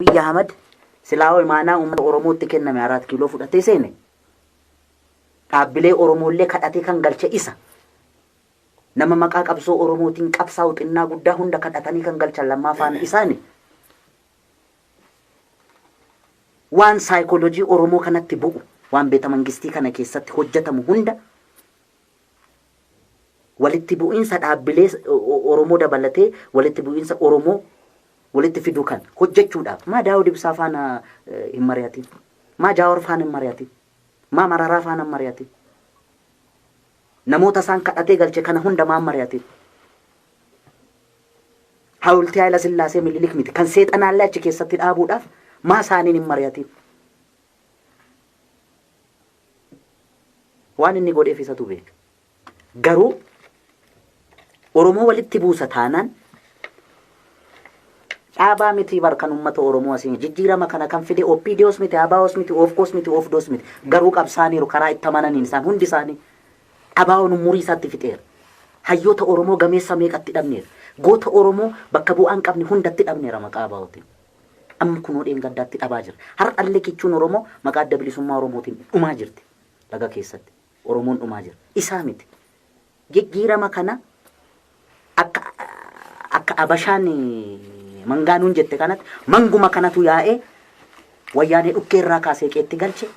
Abiy Ahmad silaa imaanaa uummata Oromootti kenname Araat Kiiloo fudhatee seene, dhaabbilee Oromoollee kadhatee kan galche isa. Nama maqaa qabsoo Oromootiin qabsaa'u xinnaa guddaa hunda kadhatanii kan galchan Lammaa faana isaani. Waan saayikoolojii Oromoo kanatti bu'u, waan beeta mangistii kana keessatti hojjetamu hunda, walitti bu'iinsa dhaabbilee Oromoo dabalatee walitti bu'iinsa Oromoo walitti fiduu kan hojjechuudhaaf maa Daawud Ibsaa faana hin mari'atin? Maa Jaawar faana hin mari'atin? Maa Mararaa faana hin mari'atin? Namoota isaan kadhatee galche kana hunda maa hin mari'atin? Hawultii Haayila Sillaasee Minilik miti kan seexanaallee achi keessatti dhaabuudhaaf maa isaaniin hin mari'atin? Waan inni godheef isatu beeka. Garuu Oromoo walitti buusa taanaan dhaabaa miti bar kan uummata Oromoo asiin jijjiirama kana kan fide OPDOs miti, ABOs miti, OFCOs miti, OFDOs miti. Garuu qabsaaniiru karaa itti amananiin isaan hundi isaanii. ABOn umurii isaatti fixeera. Hayyoota Oromoo gameessa meeqatti dhabneera. Goota Oromoo bakka bu'aa hin qabne hundatti dhabneera maqaa ABOtiin. Amma kunoo dheengaddaatti dhabaa jira. Har'allee kichuun Oromoo maqaa Adda Bilisummaa Oromootiin dhumaa jirti. Laga keessatti Oromoon dhumaa jira. Isaa miti. Jijjiirama kana akka akka Abashaan mangaanuun jette kanatti manguma kanatu yaa'ee Wayyaanee dhukkee irraa kaasee qeetti galche.